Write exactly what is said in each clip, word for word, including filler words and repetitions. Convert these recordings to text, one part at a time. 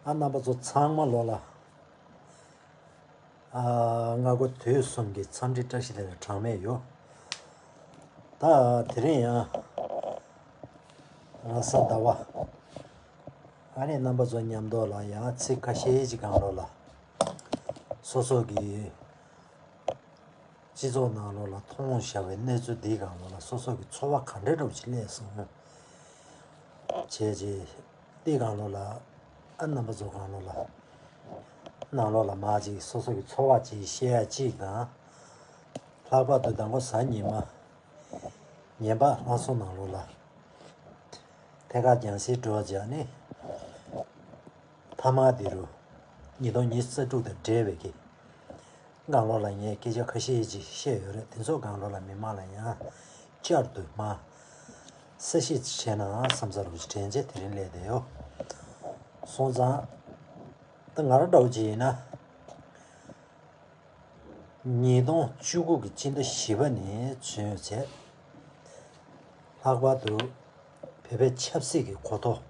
ཨ་རྣམ་པ་ཚོ་ཚང་མ་ལོ་ལ། ཨ་སྔ་དགོང་དུས་གསུམ་གྱི་འཚམས་འདྲི་བཀྲ་ཤིས་བདེ་ལེགས་གྲངས་མེད་ཡོད། ད་དེ་རིང་ཡང་ར་ས་ཟླ་བ། ཨ་ནི་རྣམ་པ་ཚོ་མཉམ་དུ་ལ་ཡང་ཚིག་ཁ་ཤས་ཅིག་སྒང་ལོ་ལ། སོ་སོ་གི་སྤྱི་ཚོགས་ནང་ལོགས་ལ་མཐོང་བཞག་པའི་གནས་ཚུལ་འདིའི་སྒང་ལོགས་ལ་སོ་སོ་གི་ཚོར་བ་ག་འདྲ་འདྲ་བོ་ཅིག་སླེབས་སོང་། བྱས་རྗེས་འདིའི་སྒང་ལོགས་ལ་ཨ་རྣམ་པ་ཚོ་སྒང་ལོགས་ལ་ནང་ལོགས་ལ་མར་ཅིག་སོ་སོ་གི་ཚོར་བ་ཅིག་བཤད་ཡ་གཅིག་དང་། ལྷག་པར་དུ་མདང་དགོང་གཟའ་ཉི་མ་ངན་པ་ལྷ་ས་ནང་ལོགས་ལ་ཐད་ཀར་རྒྱང་སྲིང་འགྲོ་བྱས་ནས་མཐའ་མ་འདི་རུ་ཉིས་སྟོང་ཉི་ཤུ་རྩ་དྲུག་དང་འབྲེལ་བའི་གི་སྒང་ལོགས་ལ་ངས་སྐད་ཆ་ཁ་ཤས་ཅིག་བཤད་ཡོད་རེད། དེ་ཚོ་སྒང་ལོགས་ལ་མི་མང་ལ་ཡང་བསྐྱར་དུ་མར་གསལ་བཤད་བྱས་ན་བསམ་ས་རུ་དྲན་རྗེས་དེ་རིང་སླེབས་བསྡད་ཡོད། སོང་ཙང་ད་ང་རང་འདྲ་བོ་ཅིག་ཡིན་ན། ཉིས་སྟོང་བཅུ་དགུ་གི་སྤྱི་ཟླ་བཞི་པ་ནས་བྱུང་ཡོད་ཚེ། ལྷག་པར་དུ་བོད་པའི་ཆབ་སྲིད་ཀྱི་གོ་རྟོགས།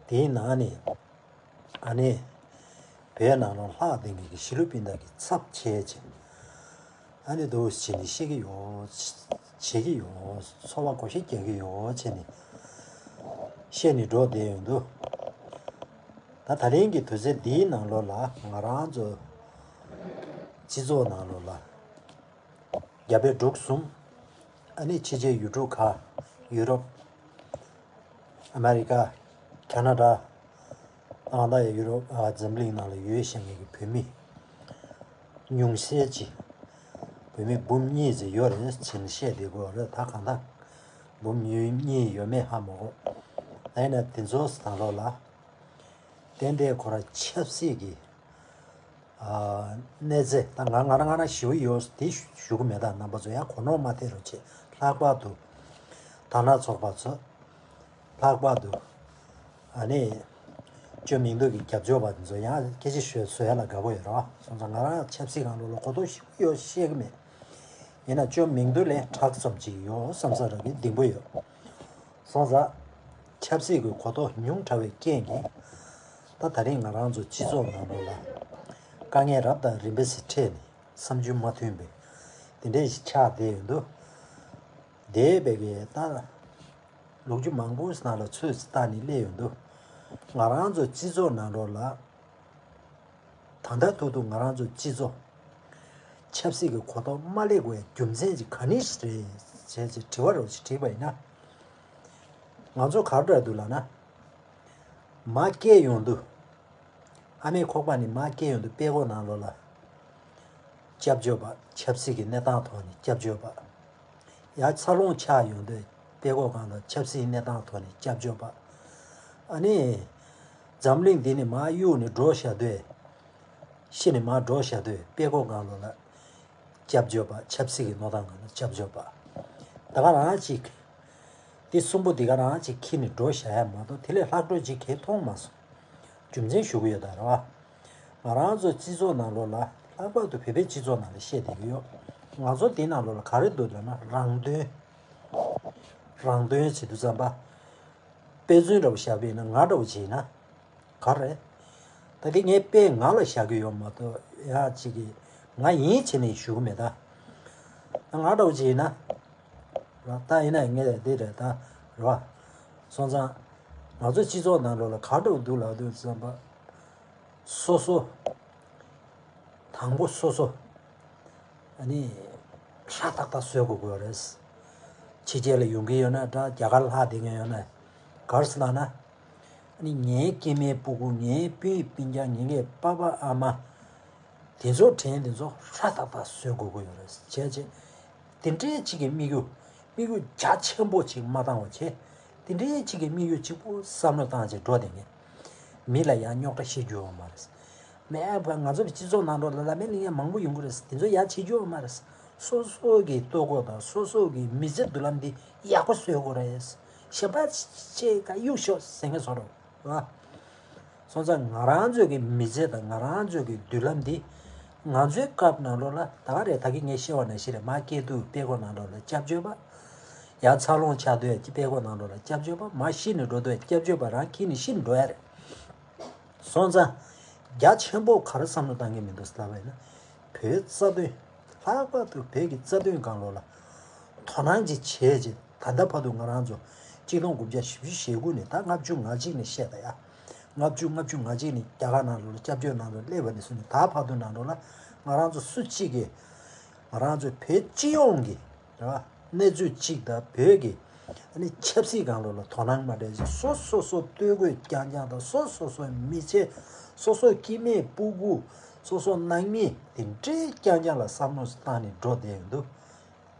དེའི་ནང་ནས་ཨ་ནི་བོད་ནང་ལ་ལྷག་ལྡན་གྱི་གཞིས་ལུས་སྤུན་ཟླ་གི་ཚབ་བྱས་ཅིང་། ཨ་ནི་འདུག་བྱས་ནས་བཤད་ཀྱི་ཡོད། བྱེད་ཀྱི་ཡོད། ཚོར་བ་བགོ་བཤའ་རྒྱག་གི་ཡོད་བྱས་ནས་བཤད་ནས་འགྲོ་བསྡད་ཡོང་དུས། ད་ད་རིང་གི་དུས་ཚོད་འདིའི་ནང་ལོགས་ལ་ང་རང་ཚོ་སྤྱི་ཚོགས་ནང་ལོགས་ལ་རྒྱ་བལ་འབྲུག་གསུམ། ཨ་ནི་ཕྱི་རྒྱལ་ཡུལ་གྲུ་ཁག་ཡུ་རོབ། ཨ་མེ་རི་ཀ། ཁ་ན་ཌ། ཨ་ད་ཡ་ཡུ་རོབ། ཨ་འཛམ་གླིང་ནང་ལ་ཡོད་བཞིན་གྱི་བོད་མི་ཉུང་ཤས་ཅིག་བོད་མི་འབུམ་གཉིས་ཙམ་ཡོད་རེད་ཟེར་ནས་བཤད་བསྡད་ཀྱི་ཡོད་རེད། ད་གང་ལྟར་འབུམ་གཉིས་ཡོད་མེད་ཧ་མ་གོ། ད་ཡིན་ན་དེ་ཚོ་ད་ལོ་ལ་ཏན་ཏན་ཁོ་རང་ཆབ་སྲིད་ཀྱི་ཨ་གནས་ཚད། ད་ང་ང་རང་ང་རང་ཞུ་གི་ཡོད་དེ་ཞུ་གི་མེད། ད་རྣམ་པ་ཚོ་ཡང་གོ་ནོར་མ་ཐེབས་རོགས་བྱེད། ལྷག་པར་དུ་དར་ནག་ཚོགས་པ་ཚོ། ལྷག་པར་དུ་ཨ་ནི་ཅོ་མིང་འདུག་གི་རྒྱབ་སྐྱོར་བ་དེ་ཚོ་ཡང་སྐད་ཆ་ཤོད་བཟོ་ཡ་ལ་དགའ་པོ་ཡོད་རེད་བ། སོང་ཙང་ང་རང་ཆབ་སྲིད་སྒང་ལོགས་ལ་གོ་རྟོགས་ཞིག་ཡོད་བཤད་གི་མེད། ཡིན་ན་ཅོ་མིང་འདུག་ལས་དྲག་ཙམ་ཅིག་ཡོད་བསམ་ས་རང་གི་གདེང་པོ་ཡོད། སོང་ཙང་ཆབ་སྲིད་ཀྱི་གོ་རྟོགས་ཉུང་དྲགས་པའི་རྐྱེན་གྱིས་ད་ད་རིང་ང་རང་ཚོ་སྤྱི་ཚོགས་ནང་ལོགས་ལ་དཀའ་ངལ་རབ་དང་རིམ་པས་སུ་འཕྲད་ནས་བསམ་ཚུལ་མ་མཐུན་པའི་དེ་འདྲས་ཤིག་ཆགས་བསྡད་ཡོད་འདུག་དེའི་བེ་གའི་ད་ལོ་རྒྱུས་མང་པོ་ནང་ལ་ཚོད་བལྟས་ནས་སླེབས་ཡོང་དུས། ང་རང་ཚོ་སྤྱི་ཚོགས་ནང་ལོགས་ལ་ད་ལྟ་ཐོག་ཏུ་ང་རང་ཚོ་སྤྱི་ཚོགས་ཆབ་སྲིད་ཀྱི་གོ་རྟོགས་མ་སླེབས་དགོས་རྒྱུ་མཚན་ཅིག་ག་ནས་རེད་ཅེས་ཅིག་དྲི་བ་རོགས་ཅིག་དྲིས་པ་ཡིན་ན། ང་ཚོ་ག་རེ་འདུག་ལབ་ན། མ་སྐྱེས་ཡོང་དུས། ཨ་མའི་ཁོག་པ་ནས་མ་སྐྱེས་ཡོང་དུས་དཔྲལ་ཀོ་ནང་ལོགས་ལ་སྐྱབས་བཅོལ་བ། ཆབ་སྲིད་ཀྱི་གནས་སྟངས་ཐོག་ནས་སྐྱབས་བཅོལ་བ། ཡང་འཚར་ལོངས་ཆགས་ཡོང་དུས་དཔྲལ་ཀོ་སྒང་ལ་ཆབ་སྲིད་གནས་སྟངས་ཐོག་ནས་སྐྱབས་བཅོལ་བ། ཨ་ནི་འཛམ་གླིང་འདི་ནས་མར་གཡུགས་ནས་འགྲོ་བཞག་དུས། ཤི་ནས་མར་འགྲོ་བཞག་དུས་དཔྲལ་ཀོ་སྒང་ལོགས་ལ་སྐྱབས་བཅོལ་བ། ཆབ་སྲིད་ཀྱི་མནོ་སྟངས་སྒང་ལ་སྐྱབས་བཅོལ་བ། ད་ག་རང་ཅིག་དེ་གསུམ་པོ་འདི་ག་རང་ཅིག་ཁྱེར་ནས་འགྲོ་བཞག་ཡ་མ་གཏོགས་དེ་ལས་ལྷག་འཕྲོ་ཅིག་གང་ཡང་མཐོང་མ་སོང་། རྒྱུ་མཚན་ཞུ་གི་ཡོད་ད་རེད་བ། ང་རང་ཚོ་སྤྱི་ཚོགས་ནང་ལོགས་ལ་ལྷག་པར་དུ་བོད་པའི་སྤྱི་ཚོགས་ནང་ལ་བཤད་བསྡད་ཀྱི་ཡོད། ང་ཚོ་དེ་ནང་ལོགས་ལ་ག་རེ་འདུག་ལབ་ན་རང་དོན། རང་དོན་བྱེད་དུས་ཙམ་པ། དཔེ་མཚོན་འདྲ་བོ་བཞག་པ་ཡིན་ན་ང་འདྲ་བོ་བྱས་ན། ག་རེ། ད་དེ་ངས་དཔེ་ང་ལ་བཞག་གི་ཡོད་མ་གཏོགས་ཡ་གཅིག་གིས་ང་ཡིན་བྱས་ནས་ཞུ་གི་མེད་ད། ང་འདྲ་བོ་བྱས་ན། ར་ད་ཡིན་ན་ངས་འདི་རེད་ད། རེད་བ། སོང་ཙང་། ང་ཚོ་སྤྱི་ཚོགས་ནང་ལོགས་ལ་ག་འདྲ་བོ་འདུག་ལབ་དུས་ཙམ་པ། སོ་སོ། དང་པོ་སོ་སོ། ཨ་ནི། ཧྲ་ཏག་ཏག་བཟོ་དགོས་ཀྱི་ཡོད་རེད། ཕྱི་རྒྱལ་ལ་ཡོང་གི་ཡོད་ན་འདྲ། རྒྱ་གར་ལྷག་བསྡད་མཁན་ཡོད་ན། ག་རེ་ཟེར་ལབ་ན། ཨ་ནི་ངའི་སྐྱེ་དམན་སྤུ་གུ། ངའི་སྤུན་སྤུན་ཀྱག་ངའི་པ་ཕ་ཨ་མ། དེ་ཚོ་དྲན་དེ་ཚོ་ཧྲ་ཏག་ཏག་བཟོ་དགོས་ཀྱི་ཡོད་རེད་བྱས་རྗེས། དེ་འདྲའི་གཅིག་གི་དམིགས་ཡུལ། དམིགས་ཡུལ་རྒྱ་ཆེན་པོ་ཅིག་མ་བཏང་བ་བྱས། དེ་འདྲའི་གཅིག་གི་དམིགས་ཡུལ་གཅིག་པོ་བསམ་བློ་བཏང་བྱས་འགྲོ་བསྡད་མཁན། མི་ལ་ཡང་རྙོག་དྲ་བཤད་རྒྱུ་ཡོད་མ་རེད། མེད་པ་ང་ཚོ་སྤྱི་ཚོགས་ནང་ལོགས་ལ་ལབ་མེད་ལ་ཡང་མང་པོ་ཡོང་གི་རེད། དེ་ཚོ་ཡང་བྱེད་རྒྱུ་ཡོད་མ་རེད། སོ་སོ་གི་ལྟོ་གོས་དང་སོ་སོ་གི་མི་ཚེ་མདུན་ལམ་འདི་ཡག་པོ་བཟོ་དགོས་རེད། གཞན་པ་ཅིག་ག་གཡུག་ཤོག་ཟེར་མཁན་བཟོ་འདྲ་བ། སོང་ཙང་ང་རང་ཚོའི་གི་མི་ཚེ་དང་ང་རང་ཚོའི་གི་མདུན་ལམ་འདི་ང་ཚོའི་སྐབས་ནང་ལོགས་ལ་ད་ག་རེད། ད་གིན་ངས་བཤད་པ་ནང་བཞིན་རེད། མར་སྐྱེས་དུས་དཔྲལ་ཀོ་ནང་ལོགས་ལ་སྐྱབས་བཅོལ་བ། ཡང་འཚར་ལོངས་ཆགས་དུས་དཔྲལ་ཀོ་ནང་ལོགས་ལ་སྐྱབས་བཅོལ་བ། མར་ཤི་ནས་འགྲོ་དུས་སྐྱབས་བཅོལ་བ་རང་ཁྱེར་ནས་ཤི་ནས་འགྲོ་ཡ་རེད། སོང་ཙང་རྒྱ་ཆེན་པོ་ག་རེ་བསམ་བློ་བཏང་གི་མི་འདུག་ཟེར་ལབ་པ་ཡིན་ན། བོད་རྩ་དོན། ལྷག་པར་དུ་བོད་ཀྱི་རྩ་དོན་སྒང་ལོགས་ལ་དོ་སྣང་ཅིག་བྱས་རྗེས། ད་ལྟ་བར་དུ་ང་རང་ཚོ་གཅིག་སྟོང་དགུ་བརྒྱ་བཞི་བཅུ་ཞེ་དགུ་ནས། ད་ལྔ་བཅུ་ང་གཅིག་ནས་བཤད་ད་ཡ། ལྔ་བཅུ་ལྔ་བཅུ་ང་གཅིག་ནས་རྒྱ་གར་ནང་ལོགས་ལ་སྐྱབས་བཅོལ་ནང་དུ་སླེབས་པ་ནས་བཟུང་ནས། ད་བར་དུ་ནང་ལོགས་ལ་ང་རང་ཚོ་སུ་གཅིག་གིས་ང་རང་ཚོ་བོད་སྤྱི་ཡོངས་ཀྱི། རེད་བ། གནས་ཚུལ་གཅིག་དང་བོད་ཀྱི་ཨ་ནི་ཆབ་སྲིད་སྒང་ལོགས་ལ་དོ་སྣང་མ་སྤྲད་ཅིག་སོ་སོ་སོ་སྟོད་གོས་རྐྱང་རྐྱང་དང་། སོ་སོ་སོ་མི་ཚེ། སོ་སོ་སྐྱེ་དམན་སྤུ་གུ། སོ་སོ་ནང་མི་དེ་འདྲའི་རྐྱང་རྐྱང་ལ་བསམ་བློ་བཏང་ནས་འགྲོ་བསྡད་ཡོང་དུས།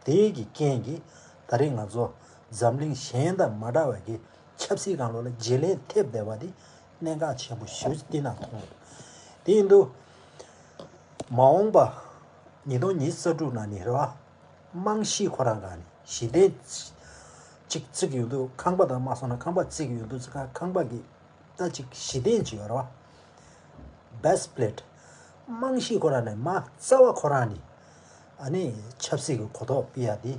དེའི་གི་རྐྱེན་གྱིས་ད་རེས་ང་ཚོ་འཛམ་གླིང་གཞན་དང་མ་འདྲ་བ་གི་ཆབ་སྲིད་སྒང་ལོགས་ལ་བརྗེ་ལེན་ཐེབས་བསྡད་པ་དེ་གནད་འགག་ཆེན་པོ་ཞེ་པོ་ཅིག་འདི་ན་མཐོང་། དེ་ཡིན་དུས་མ་འོངས་པ་ཉིས་སྟོང་ཉི་ཤུ་རྩ་དྲུག་ནང་ནས། རེད་བ། རྨང་གཞི་ཁོ་རང་སྒང་ནས་གཞི་རྟེན་ཅིག་བརྩིགས་ཡོང་དུས། ཁང་པ་དང་མ་སོང་ན་ཁང་པ་བརྩིགས་ཡོང་དུས་ཙང་ཁང་པ་གི་ད་ཅིག་གཞི་རྟེན་ཅིག་ཡོད་རེད་བ། བེ་སི་པི་ལེ་ཊི། རྨང་གཞི་ཁོ་རང་ནས། མ་རྩ་བ་ཁོ་རང་ནས་ཨ་ནི་ཆབ་སྲིད་ཀྱི་གོ་རྟོགས་སྤེལ་ཡ་དེ་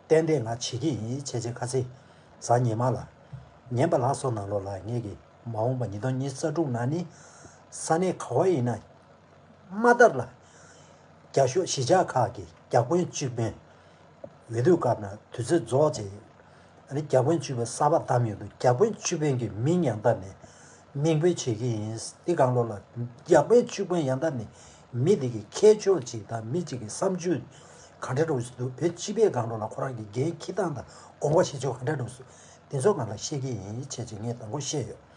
ཏན་ཏན་ང་བྱེད་ཀྱི་ཡིན་བྱས་བྱས། ཁ་སང་གཟའ་ཉི་མ་ལ། ཉན་པ་ལགས་སོ་ནང་ལོགས་ལ། ངེད་ཀྱི་མ་འོངས་པ་ཉིས་སྟོང་ཉི་ཤུ་རྩ་དྲུག་ནང་ནས་ས་གནས་ག་བ་ཡིན་ན། མ་མཐར་ལ་རྒྱ་ཤོག་གཞིས་ཆགས་ཁག་གི་བརྒྱ་དཔོན་བཅུ་དཔོན། འོས་བསྡུ་སྐབས་ན་དུས་ཚོད་རྫོགས་རྗེས། ཨ་ནི་བརྒྱ་དཔོན་བཅུ་དཔོན་གསར་པ་བདམས་ཡོང་དུས། བརྒྱ་དཔོན་བཅུ་དཔོན་གྱི་མིང་ཡང་བཏབ་ནས་མིང་འབོད་བྱེད་ཀྱི་ཡིན། དེ་སྒང་ལོགས་ལ་བརྒྱ་དཔོན་བཅུ་དཔོན་ཡང་བཏབ་ནས། མི་དེ་གི་ཁྱད་ཆོས་ཅིག་དང་། མི་གཅིག་གི་བསམ་ཚུལ་ག་འདྲ་འདྲ་བོ་ཞིག་འདུག་བོད་སྤྱི་པའི་སྒང་ལོགས་ལ་ཁོ་རང་གི་འགན་འཁྱེར་སྟངས་དང་། དགོངས་པ་བཞེས་ཕྱོགས་ག་འདྲ་འདྲ་བོ་ཞིག་དེ་ཚོ་སྒང་ལ་བཤད་ཀྱི་ཡིན་བྱས་བྱས་ངས་དང་པོ་བཤད་ཡོད།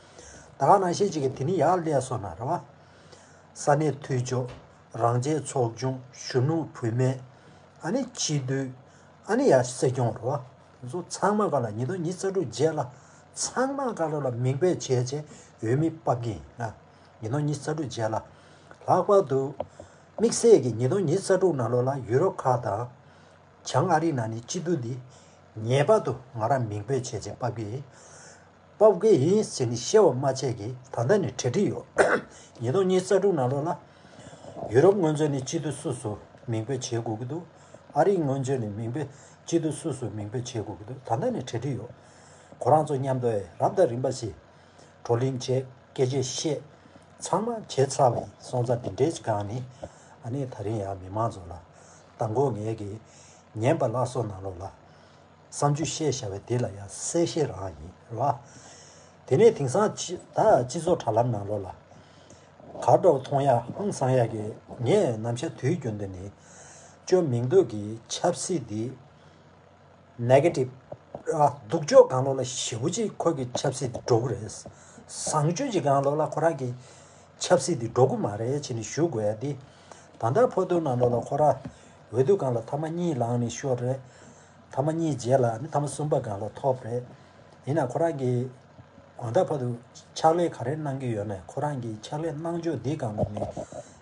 ད་ག་ནང་བཞིན་ཅིག་གི་དེ་ནས་ཡར་སླེབས་སོང་ན། རེད་བ། ས་གནས་འཐུས་ཚོགས། རང་བཙན་ཚོགས་ཆུང་། གཞོན་ནུ་བུད་མེད། ཨ་ནི་སྤྱི་འཐུས། ཨ་ནི་ཡ་སྲིད་སྐྱོང་རེད་བ། ཚོ་ཚང་མ་སྒང་ལ་ཉིས་སྟོང་ཉི་ཤུ་རྩ་དྲུག་རྗེས་ལ་ཚང་མ་སྒང་ལོགས་ལ་མིང་འབོད་བྱས་བྱས་འོས་མི་ཕབ་ཀྱི་ཡིན། ང་ཉིས་སྟོང་ཉི་ཤུ་རྩ་དྲུག་རྗེས་ལ། ལྷག་པར་དུ་དམིགས་བསལ་གྱི་ཉིས་སྟོང་ཉི་ཤུ་རྩ་དྲུག་ནང་ལོགས་ལ་ཡུ་རོབ་ཁག་དང་བྱང་ཨ་རི་ནང་ནས་སྤྱི་འཐུས་འདི་ངེས་པར་དུ་ང་རང་མིང་འབོད་བྱས་བྱས་ཕབ་ཀྱི་ཡིན། ཕབ་ཀྱི་ཡིན་ཟེར་ནས་བཤད་པ་མ་བྱས་ཀྱི། ད་ལྟ་ནས་གྲ་སྒྲིག་ཡོད། ཉིས་སྟོང་ཉི་ཤུ་རྩ་དྲུག་ནང་ལོགས་ལ་ཡུ་རོབ་སྔོན་ཚོད་ནས་སྤྱི་འཐུས་སུ་སུ་མིང་འབོད་བྱེད་དགོས་ཀྱི་འདུག་ཨ་རིའི་སྔོན་ཚོད་ནས་མིང་འབོད། སྤྱི་འཐུས་སུ་སུ་མིང་འབོད་བྱེད་དགོས་ཀྱི་འདུག་ད་ལྟ་ནས་གྲ་སྒྲིག་ཡོད། ཁོ་རང་ཚོ་མཉམ་དུ་རབ་དང་རིམ་པ་བཞིན་བགྲོ་གླེང་བྱས། སྐད་ཆ་བཤད། ཚང་མ་བྱས་ཚར་བ་ཡིན། སོང་ཙང་དེ་འདྲའི་སྒང་ནས་ཨ་ནི་ད་རིང་ཡང་མི་མང་ཚོ་ལ་དང་པོ་ངེད་ཀྱིས་ཉན་པ་ལགས་སོ་ནང་ལོགས་ལ་བསམ་ཚུལ་བཤད་བཞག་པའི་དེ་ལ་ཡང་གསལ་བཤད་རང་ཡིན། རེད་བ། དེ་ནས་དེང་སང་སྤྱི་ད་སྤྱི་ཚོགས་དྲ་ལམ་ནང་ལོགས་ལ་ག་འདྲ་བོ་མཐོང་ཡ་ཧང་སང་ཡ་གི། ངས་ནམ་ཞག་དུས་རྒྱུན་དུ་ནི་ཅོ་མིང་འདོགས་ཀྱི་ཆབ་སྲིད་འདི་ནེ་གེ་ཊིབ། ཨ། སྡུག་ཕྱོགས་སྒང་ལོགས་ལ་ཞེ་པོ་ཅིག་ཁོ་གི་ཆབ་སྲིད་འདི་འགྲོ་གི་རེད། བཟང་སྤྱོད་ཀྱི་སྒང་ལོགས་ལ་ཁོ་རང་གི་ཆབ་སྲིད་འདི་འགྲོ་གི་མ་རེད་བྱས་ནས་ཞུ་དགོས་ཡ་འདི། ད་ལྟ་བར་དུ་ནང་ལོགས་ལ་ཁོ་རང་འོས་བསྡུ་སྒང་ལ་ཐེངས་མ་གཉིས་ལངས་ནས་ཤོར་རེད། ཐེངས་མ་གཉིས་རྗེས་ལ་ནི་ཐེངས་མ་གསུམ་པ་སྒང་ལ་ཐོབ་རེད། ཡིན་ན་ཁོ་རང་གིས་ད་ལྟ་བར་དུ་ཕྱག་ལས་ག་རེ་གནང་གི་ཡོད་ན། ཁོ་རང་གིས་ཕྱག་ལས་གནང་ཕྱོགས་འདི་སྒང་ལ་ནི་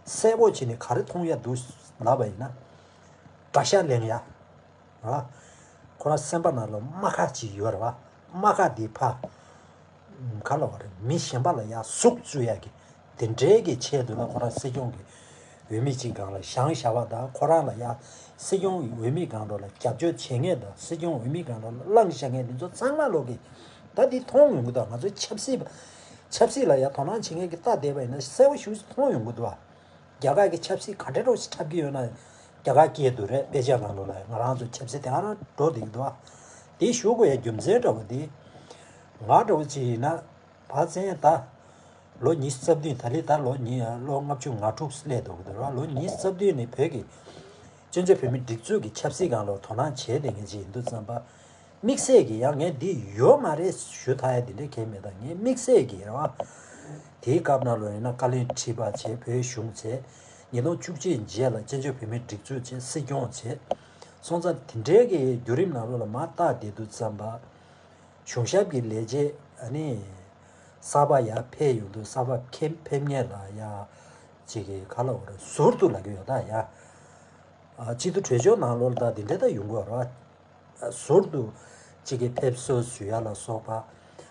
གསལ་པོ་བྱས་ནས་ག་རེ་མཐོང་ཡ་འདུག་ལབ་པ་ཡིན་ན། དགྲ་ཤ་ལེན་ཡ། ར། ཁོ་རང་སེམས་པ་ནང་ལ་རྨ་ཁ་ཅིག་ཡོད་རེད་བ། རྨ་ཁ་འདི་ཕར་ག་ལབ་དགོས་རེད། མི་གཞན་པ་ལ་ཡ་ཟུག་རྒྱག་ཡ་གི། དེ་འདྲའི་གི་ཆེད་དུ་ལ་ཁོ་རང་སྲིད་སྐྱོང་གི་འོས་མི་གཅིག་སྒང་ལ་བཞེངས་བཞག་པ་དང་། ཁོ་རང་ལ་ཡ་སྲིད་སྐྱོང་འོས་མི་སྒང་ལོགས་ལ་རྒྱབ་སྐྱོར་བྱེད་མཁན་དང་། སྲིད་སྐྱོང་འོས་མི་སྒང་ལོགས་ལ་བསླངས་བཞག་མཁན་འདི་ཚོ་ཚང་མ་ལོག་གི། ད་འདི་མཐོང་ཡོང་གི་འདུག་ང་ཚོ་ཆབ་སྲིད་པ། ཆབ་སྲིད་ལ་ཡ་དོ་སྣང་བྱེད་མཁན་གྱིས་ལྟ་བསྡད་པ་ཡིན་ན་གསལ་པོ་ཞེ་པོ་ཅིག་མཐོང་ཡོང་གི་འདུག་བ། རྒྱ་གར་གྱི་ཆབ་སྲིད་ག་འདྲ་འདྲ་བོ་ཞིག་འཁྲབ་ཀྱི་ཡོད་ན། རྒྱ་གར་སྐད་དུ་རེད། དཔེ་ཆ་ནང་ལོགས་ལ་ང་རང་ཚོ་ཆབ་སྲིད་དེ་ག་རང་འགྲོ་བསྡད་ཀྱི་འདུག་ཨ། དེ་ཞུ་དགོས་ཡ་རྒྱུ་མཚན་འདྲ་བོ་དེ། ང་འདྲ་བོ་ཅིག་ཡིན་ན་ཕལ་ཆེར་ད་ལོ་ཉི་ཤུ་རྩ་བདུན། ད་ལོ་ཉི་ལོ་ལྔ་བཅུ་ང་དྲུག་སླེབས་འདུག་གི་འདུག་ར། ལོ་ཉི་ཤུ་རྩ་བདུན་ནས་བོད་ཀྱི་སྤྱི་ཚོགས་བོད་མིའི་སྒྲིག་འཛུགས་ཀྱི་ཆབ་སྲིད་སྒང་ལ་དོ་སྣང་བྱས་བསྡད་མཁན་ཅིག་ཡིན་དུས་ཙམ་པ། དམིགས་བསལ་གྱིས་ཡང་ངས་འདི་ཡོད་མ་རེད་ཞུ་ཐག་ཡ་འདི་འདྲའི་གང་ཡང་མེད། ད་ངས་དམིགས་བསལ་གྱིས་རེད་བ། དེའི་སྐབས་ནང་ལོགས་ཡིན་ན་བཀའ་བློན་ཁྲི་པ་བྱས། བོད་གཞུང་བྱས། ཉིས་སྟོང་བཅུ་གཅིག་རྗེས་ལ་བཙན་བྱོལ་བོད་མིའི་སྒྲིག་འཛུགས་བྱས། སྲིད་སྐྱོང་བྱས། སོང་ཙང་དེ་འདྲའི་གི་བརྒྱུད་རིམ་ནང་ལོགས་ལ་མར་བལྟས་བསྡད་དུས་ཙམ་པ། གཞུང་ཞབས་ཀྱི་ལས་བྱེད་ཨ་ནི་གསར་པ་ཡར་ཕེབས་ཡོང་དུས། གསར་པ་ཕེབས་ཕེབས་མཁན་ལ་ཡ་ཅིག་གི་ག་ལབ་དགོས་རེད། ཟུར་དུ་ལབ་ཀྱི་ཡོད་ད་ཡ། ཨ། སྤྱི་འཐུས་གྲོས་ཆོད་ནང་ལོགས་ལ་ད་དེ་འདྲ་ད་ཡོང་གི་ཡོད་རེད་བ། ཟུར་དུ་གཅིག་གིས་ཕེབས་བསུ་ཞུ་ཡ་ལ་སོགས་པ།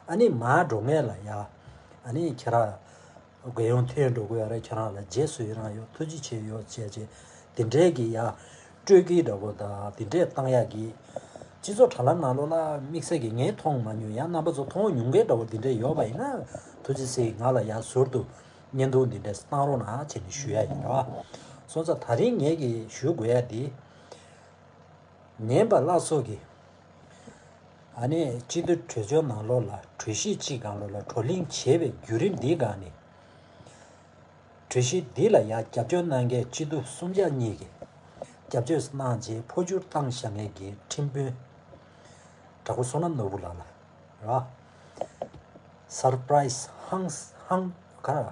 ཨ་ནི་མར་འགྲོ་མཁན་ལ་ཡ། ཨ་ནི་ཁྱེད་རང་རྒྱལ་ཡོངས་ཐོན་འགྲོ་དགོས་ཡ་རེད། ཁྱེད་རང་ལ་རྗེས་སུ་ཡི་རང་ཡོད། ཐུགས་རྗེ་ཆེ་ཡོད་བྱས་བྱས། དེ་འདྲའི་གི་ཡ་སྤྲོད་སྐུལ་འདྲ་བོ་དང་དེ་འདྲས་བཏང་ཡ་གི། སྤྱི་ཚོགས་དྲ་ལམ་ནང་ལོགས་ལ་དམིགས་བསལ་གྱི་ངས་མཐོང་མ་མྱོང་། ཡང་རྣམ་པ་ཚོ་མཐོང་མྱོང་མཁན་འདྲ་བོ་དེ་འདྲས་ཡོད་པ་ཡིན་ན། ཐུགས་རྗེ་ཆེ། ང་ལ་ཡ་ཟུར་དུ་ བརྙན་ཐུང་འདི་འདྲས་བཏང་རོགས་གནང་བྱས་ནས་ཞུ་ཡ་ཡིན་ར། སོང་ཙང་ད་རིང་ངེད་ཀྱིས་ཞུ་དགོས་ཡ་འདི། ཉན་པ་སླར་གསོ་གི། ཨ་ནི་སྤྱི་འཐུས་གྲོས་ཚོགས་ནང་ལོགས་ལ་གྲོས་གཞི་གཅིག་སྒང་ལོགས་ལ་བགྲོ་གླེང་བྱས་པའི་བརྒྱུད་རིམ་འདིའི་སྒང་ནས། གྲོས་གཞི་འདི་ལ་ཡང་རྒྱབ་སྐྱོར་གནང་མཁན་སྤྱི་འཐུས་གསུམ་ཆ་གཉིས་ཀྱིས་རྒྱབ་སྐྱོར་གནང་རྗེས་འཕོ་འགྱུར་བཏང་བཞག་མཁན་གྱི་ཁྲིམས་དཔོན་བྲག་འགོ་བསོད་ནམས་ནོར་བུ་ལགས་ལ་ར། སར་པ་རའི་སི་ཧང་ཧང་ག་ར་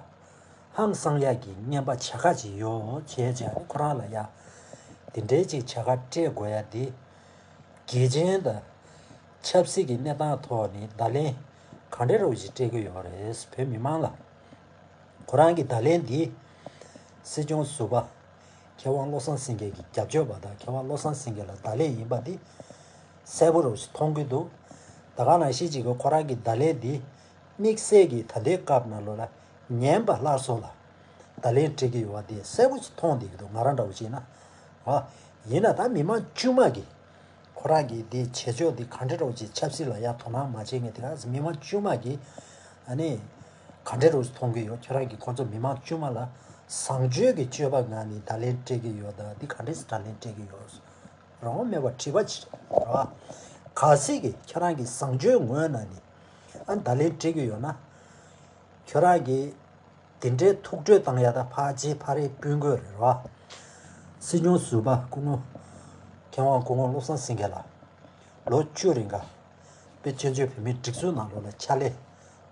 ཧང་སང་ཡག་གི་རྔན་པ་བྱ་དགའ་ཅིག་ཡོད་བྱས་བྱས་ཁོ་རང་ལ་ཡ་དེ་འདྲའི་ཅིག་བྱ་དགའ་སྤྲད་དགོས་ཡ་དེ་གལ་ཆེན་དང་ཆབ་སྲིད་ཀྱི་གནས་སྟངས་ཐོག་ནས་བརྡ་ལན་ག་འདྲ་རོགས་ཅིག་སྤྲད་ཀྱི་ཡོད་རེད། བོད་མི་མང་ལ་ཁོ་རང་གི་བརྡ་ལན་འདི་སྲིད་སྐྱོང་ཟུར་པ་མཁས་དབང་བློ་བཟང་སེང་གེ་གི་རྒྱབ་སྐྱོར་པ་དང་མཁས་དབང་བློ་བཟང་སེང་གེ་ལ་བརྡ་ལན་ཡིན་པ་འདི་གསལ་པོ་རུ་མཐོང་གི་འདུག་ད་ག་ནང་བཞིན་ཅིག་གི་ཁོ་རང་གི་བརྡ་ལན་འདི་དམིགས་བསལ་གྱི་ད་ལྟའི་སྐབས་ནང་ལོགས་ལ་ཉན་པ་སླར་གསོ་ལ་བརྡ་ལན་སྤྲད་ཀྱི་ཡོད་པ་འདི་གསལ་པོ་ཞིག་མཐོང་བསྡད་ཀྱི་འདུག་ང་རང་འདྲ་བོ་བྱས་ན། ཨ། ཡིན་ན་ད་མི་མང་དཀྱུས་མ་གི་ཁོ་རང་གི་འདི་བྱེད་ཕྱོགས་འདི་ག་འདྲ་འདྲ་བོ་ཅིག་ཆབ་སྲིད་ལ་ཡ་དོ་སྣང་མ་བྱེད་མཁན་དེ་ག་མི་མང་དཀྱུས་མ་གི་ཨ་ནི་ག་འདྲ་འདྲ་བོ་ཞིག་མཐོང་གི་ཡོད། ཁྱོད་རང་གི་ཁོ་ཚོ་མི་མང་དཀྱུས་མ་ལ་བཟང་སྤྱོད་ཀྱི་སྤྱོད་པ་ངང་ནས་བརྡ་ལན་སྤྲད་ཀྱི་ཡོད་ད་འདི་ག་འདྲ་ཞིག་བརྡ་ལན་སྤྲད་ཀྱི་ཡོད། རང་དབང་མེད་པར་དྲི་བ་ཅིག་རེད་བ། གལ་སྲིད་ཀྱི་ཁྱོད་རང་གི་བཟང་སྤྱོད་ངོས་ནས་ནི་ཨ་བརྡ་ལན་སྤྲད་ཀྱི་ཡོད་ན། ཁྱོད་རང་གི་དེ་འདྲའི་ཐུགས་ཁྲོས་བཏང་ཡ་ད་ཕལ་ཆེར་ཕ་རེ་སྤུན་དགོས་རེད་བ། སྲིད་སྐྱོང་ཟུར་པ་སྐུ་ངོ་མཁས་དབང་སྐུ་ངོ་བློ་བཟང་སེང་གེ་ལགས་ལོ་བཅུ་རིང་ག་དཔེ་བཙན་བྱོལ་བོད་མིའི་སྒྲིག་འཛུགས་ནང་ལོགས་ལ་ཕྱག་ལས་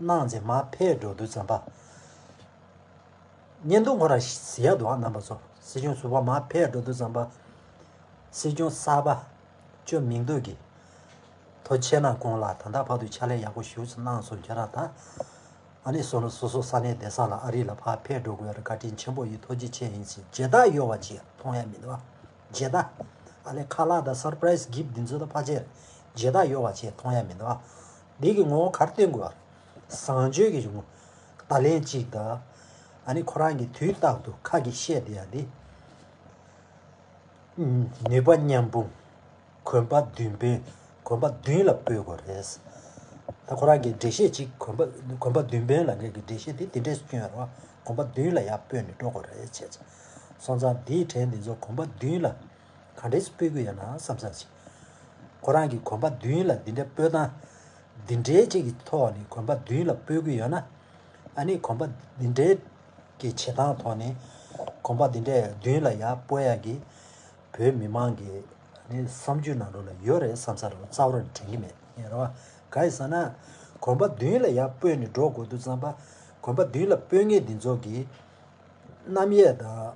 གནང་རྗེས་མར་ཕེབས་འགྲོ་དུས་ཙམ་པ། བརྙན་ཐུང་ཁོ་རང་གཟིགས་ཡ་འདུག་ཨ་རྣམ་པ་ཚོ། སྲིད་སྐྱོང་ཟུར་པ་མར་ཕེབས་འགྲོ་དུས་ཙམ་པ། སྲིད་སྐྱོང་གསར་པ་ཅོ་མིང་འདུག་གི་ཐུགས་རྗེ་ཆེ་གནང་། ཁོང་ལ་ད་ལྟ་བར་དུ་ཕྱག་ལས་ཡག་པོ་ཞེ་པོ་ཅིག་གནང་སོང་། ཁྱེད་རང་ད་ཨ་ནི་སོ་སོ་སོ་སོ་ས་གནས་བསྡད་ས་ལ་ཨ་རི་ལ་ཕར་ཕེབས་འགྲོ་དགོས་ཡ་རེད། བཀའ་དྲིན་ཆེན་པོ་ཡིན། ཐུགས་རྗེ་ཆེ་ཡིན་ཞེས་མཇལ་དར་གཡོ་བ་ཅིག་མཐོང་ཡ་མི་འདུག་ཨ། མཇལ་དར་ཨ་ལས་ཁ་ལག་དང་སར་པ་རའི་སི་གིཕ་འདི་ཚོ་ད་ཕལ་ཆེར་མཇལ་དར་གཡོ་བ་ཅིག་མཐོང་ཡ་མི་འདུག་ཨ། འདི་གི་ངོ་བོ་ག་རེ་སྟོན་དགོས་ཨ། བཟང་སྤྱོད་ཀྱི་བརྡ་ལན་གཅིག་དང་། ཨ་ནི་ཁོ་རང་གིས་དུས་རྟག་ཏུ་ཁ་གིས་བཤད་བསྡད་ཡ་འདི། ནུས་པ་མཉམ་སྤུངས། གོམ་པ་མདུན་སྤོས། གོམ་པ་མདུན་ལ་སྤོ་དགོས་རེད། ད་ཁོ་རང་གི་འགྲེལ་བཤད་ཅིག་གོམ་པ་གོམ་པ་མདུན་སྤོས་ལ་ངེད་ཀྱི་འགྲེལ་བཤད་དེ་དེ་འདྲས་སྐྱོན་རོགས། གོམ་པ་མདུན་ལ་ཡར་སྤོས་ནས་འགྲོ་དགོས་རེད་བྱས་ཙང་། སོང་ཙང་འདིའི་གྲས་འདི་ཚོ་གོམ་པ་མདུན་ལ་ག་འདྲས་སྤོ་དགོས་ཡོད་ན་བསམ་བསམ་ཞིག་ཁོ་རང་གི་གོམ་པ་མདུན་ལ་འདི་འདྲས་སྤོ་སྟངས་འདི་འདྲའི་ཅིག་གི་ཐོག་ནས་གོམ་པ་མདུན་ལ་སྤོ་གི་ཡོད་ན། ཨ་ནི་གོམ་པ་འདི་འདྲའི་གི་བྱེད་སྟངས་ཐོག་ནས་གོམ་པ་འདི་འདྲའི་མདུན་ལ་ཡར་སྤོ་ཡ་གི་བོད་མི་མང་གི་ཨ་ནི་བསམ་ཚུལ་ནང་ལོགས་ལ་ཡོད་རེད་བསམ་ས་རེད། རྩ་བ་རང་དྲན་གི་མེད་ཡིན་རེད་བ། ག་ཡིན་ཟེར་ན་གོམ་པ་མདུན་ལ་ཡར་སྤོས་ནས་འགྲོ་དགོས་དུས་ཙམ་པ་གོམ་པ་མདུན་ལ་སྤོ་མཁན་འདི་ཚོ་གི་རྣམ་དབྱེ་དང་།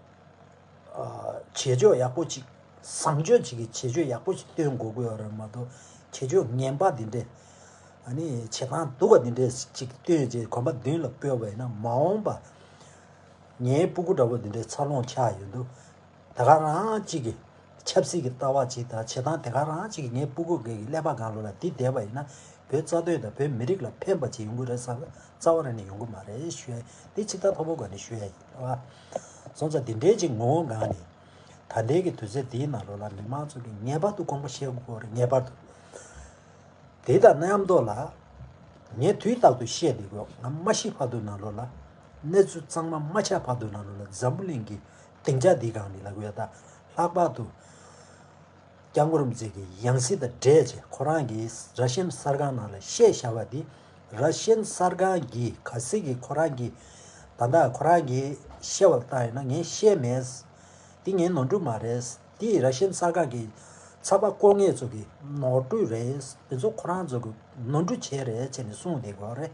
བྱེད་ཕྱོགས་ཡག་པོ་ཅིག་བཟང་སྤྱོད་ཅིག་གི་བྱེད་ཕྱོགས་ཡག་པོ་ཞིག་སྟོན་དགོས་ཀྱི་ཡོད་རེད་མ་གཏོགས་བྱེད་ཕྱོགས་ངན་པ་འདི་འདྲས། ཨ་ནི་བྱེད་སྟངས་སྡུག་པ་འདི་འདྲས་ཅིག་སྟོན་རྗེས་གོམ་པ་མདུན་ལ་སྤོས་པ་ཡིན་ན་མ་འོངས་པ་ངའི་སྤུ་གུ་འདྲ་པོ་འདི་འདྲས་འཚར་ལོངས་ཆགས་ཡོང་དུས་ད་ག་རང་ཅིག་གི་ཆབ་སྲིད་ཀྱི་ལྟ་བ་ཅིག་དང་བྱེད་སྟངས་དེ་ག་རང་ཅིག་གི་ངའི་སྤུ་གུ་གི་ཀླད་པ་སྒང་ལོགས་ལ་འདི་བསྡད་པ་ཡིན་ན། བོད་རྩ་དོན་དང་བོད་མི་རིགས་ལ་ཕན་པ་ཅིག་ཡོང་གི་རེད་བསམ་རྩ་བ་རང་ནས་ཡོང་གི་མ་རེད་ཞུ་ཡ་འདི་ཚིག་ཐག་མཐོ་པོ་སྒང་ནས་ཞུ་ཡ་ཡིན་བ། སོང་ཙང་འདི་འདྲའི་ཅིག་ངོ་བོ་སྒང་ནས་ད་ལྟའི་གི་དུས་ཚོད་འདིའི་ནང་ལོགས་ལ་མི་མང་ཚོ་གིས་ངེས་པར་དུ་དགོངས་པ་བཞེས་དགོས་རེད། ངེས་པར་དུ། དེ་དང་མཉམ་དུ་ལ་ངས་དུས་རྟག་ཏུ་བཤད་བསྡད་དགོས། ང་མ་ཤི་བར་དུ་ནང་ལོགས་ལ་གནས་ཚུལ་གཙང་མ་མ་ཆགས་བར་དུ་ནང་ལོགས་ལ་འཛམ་བུ་གླིང་གི་སྡིངས་ཆ་འདིའི་སྒང་ནས་ལབ་དགོས་ཡ་ད་ལྷག་པར་དུ། སྐྱབས་མགོན་རིན་པོ་ཆེ་གི་ཡང་སྲིད་དང་འབྲེལ་བྱས་ཁོ་རང་གིས་ར་ཤན་གསར་ཁང་ནང་ལ་བཤད་བཞག་པ་འདི་ར་ཤན་གསར་ཁང་གིས་གལ་སྲིད་ཀྱི་ཁོ་རང་གིས་ད་ལྟ་ཁོ་རང་གིས་བཤད་པ་ལ་བལྟས་ཡོད་ན་ངས་བཤད་མེད། འདི་ངའི་ནོར་འཁྲུལ་མ་རེད། འདི་ར་ཤན་གསར་ཁང་གི་ཚགས་པར་བཀོད་མཁན་ཚོ་གི་ནོར་འཁྲུལ་རེད། དེ་ཚོ་ཁོ་རང་ཚོ་གི་ནོར་འཁྲུལ་བྱས་རེད་བྱས་ནས་གསུངས་བསྡད་ཀྱི་ཡོད་རེད།